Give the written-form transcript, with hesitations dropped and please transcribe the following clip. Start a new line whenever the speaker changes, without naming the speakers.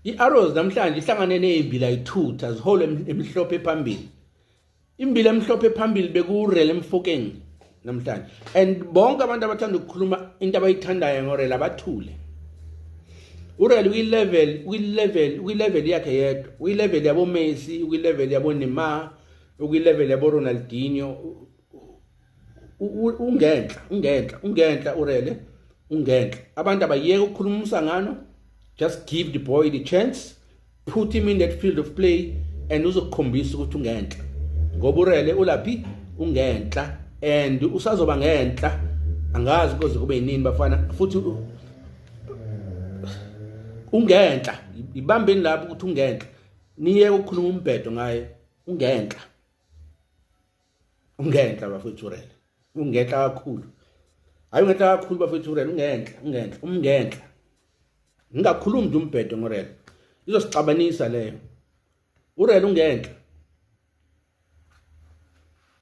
I-Arrows namhlanje ihlangane nezimbila ithutha zihole emihlophe phambili. Imbila emhlophe phambili bekuRele Mofokeng namhlanje. And bonke abantu abathanda ukukhuluma into abayithandayo ngoRele abathule. uRele uyi-level uyi-level uyi-level yakhe yedwa, uyi-level yabo Messi, uyi-level yabo Neymar, uyi-level yabo Ronaldinho. Ungenhla, ungenhla, ungenhla uRele, ungenhla. Abantu abayeke ukukhuluma umsangano. Just give the boy the chance. Put him in that field of play and uzokukhombisa ukuthi ungenhla. Ngoba uRele ulaphi ungenhla and usazoba ngenhla. Angazi kuze kube yinini bafana futhi ungenhla. Ibambeni lapho ukuthi ungenhla. Niye ukukhuluma umbhedo ngaye ungenhla. Ungenhla bafethu uRele. Ungenhla kakhulu. Hayi ungenhla kakhulu bafethu uRele ungenhla, ungenhla, umngenhla. Ngingakhulumi nje umbhedo ngoRele. Izosixabanisa leyo. uRele ungenhla.